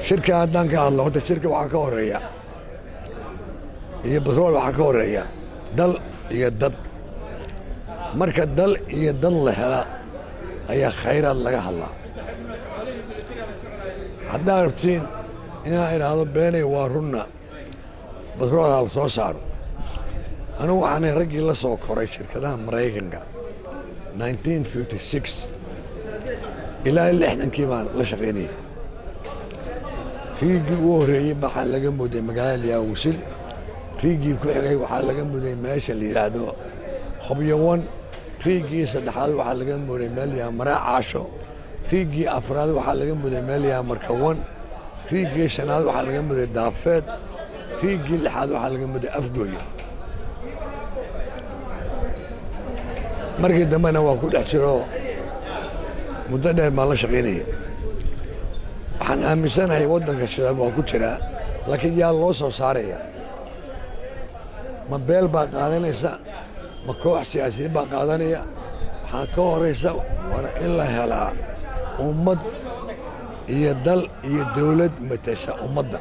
Shirka haddaan ka hadlo, horta shirka waxaa ka horeeya iyo batrool, waxaa ka horeeya dal iyo dad. Marka dal iyo dad la hela ayaa khayraad laga hadlaa. Haddaad rabtiin inaan idhaahdo beenay, waa runna, batrool ha la soo saaro. Anugu waxaanay raggii la soo koray shirkadaha Maraykanka. 1956 ilaa 60-kii baan la shaqaynayay. Riiggii ugu horreeyey waxaa laga muday magaalada la yidhahdo Wisil. Riiggii ku xigay waxaa laga muday meesha la yidhaahdo Hobyowan. Riiggii saddexaad waxaa laga muday meel la yidhahdo Maraacaasho. Riiggii afraad waxaa laga muday meel la yidhahdo Markawan. Riiggii shanaad waxaa laga muday Daafeed. Riiggii lixaad waxaa laga muday Afgooye. Markii dambena waa ku dhex jiro, muddo dheer baan la shaqaynaya. Waxaan aaminsanahay waddanka shidaal waa ku jiraa, laakiin yaa loo soo saaraya? Ma beel baa qaadanaysa? Ma koox siyaasiyiin baa qaadanaya? Waxaa ka horaysa waana in la helaa ummad iyo dal iyo dawlad matasha ummadda.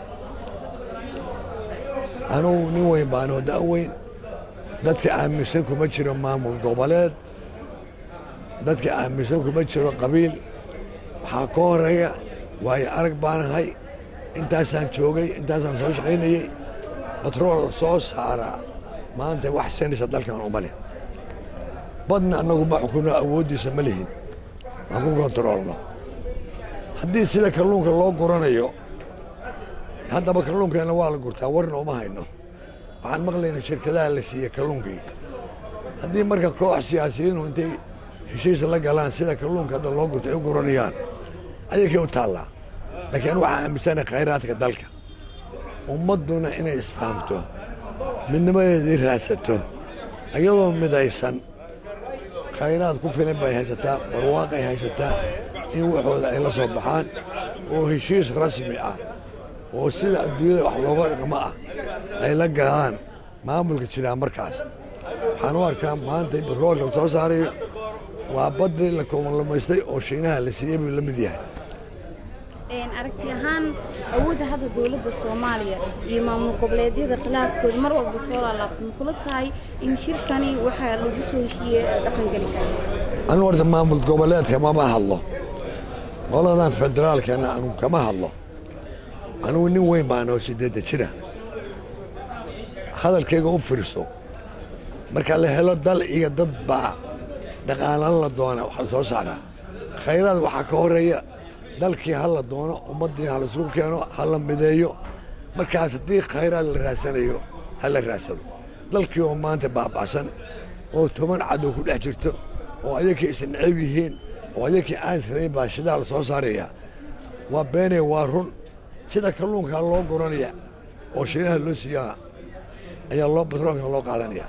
Anugu nin weyn baanoo da' weyn. Dadka aaminsan kuma jiro maamul goboleed, dadka aaminsan kuma jiro qabiil. Waxaa ka horeeya, waayo arag baanahay, intaasaan joogay, intaasaan soo shaqaynayey. Batrool soo saaraa maanta wax senaysa dalkan uma leh. Badna annagu ma xukunno, awooddiisa ma lihin aan ku kontaroolno. Haddii sida kalluunka loo guranayo, haddaba kalluunkeena waa la gurtaa, warna uma hayno. Waxaan maqlaynaa shirkadaha la siiyey kalluunkii. Haddii marka koox siyaasiyiinu intay heshiis la galaan, sida kalluunka hadda loo gurto ay u guranayaan, ayakay u taallaa. Laakiin anu waxaan aaminsanahay khayraadka dalka, ummadduna inay isfahamto, midnimadeedii raadsato, iyadoo midaysan. Khayraad ku filan bay haysataa, barwaaqay haysataa, in waxooda ay la soo baxaan oo heshiis rasmi ah oo sida adduunyada wax looga dhaqmo ah ay la galaan maamulka jiraa. Markaas waxaan u arkaa maanta batroolka la soo saarayo waa baddii la kulumaystay oo Shiinaha la siiyey buu la mid yahay. Aragti ahaan, awoodda hadda dowladda Soomaaliya iyo maamul goboleedyada khilaafkooda mar walba soo laalaabto, ma kula tahay in shirkani waxaa lagu soo heshiiyey dhaqangeli kara? Anu horta maamul goboleedka mama hadlo, qoladan federaalkana anu kama hadlo. Anugu nin weyn baan oo 80 jira. Hadalkayga u fiirso. Marka la helo dal iyo dad baa dhaqaalan la doona, wax la soo saaraa. Khayraad waxaa ka horeeya dalkii ha la doono, ummaddii ha laisugu keeno, ha la mideeyo. Markaas haddii khayraad la raadsanayo, ha la raadsado. Dalkii oo maanta baaba'san oo 10 cadow ku dhex jirto oo ayakii is necab yihiin oo ayakii aan israyn baa shidaal soo saaraya. Waa beenay, waa run. Sida kalluunkaa loo guranaya oo Shiinaha loo siiyaa ayaa loo batroolka loo qaadanaya.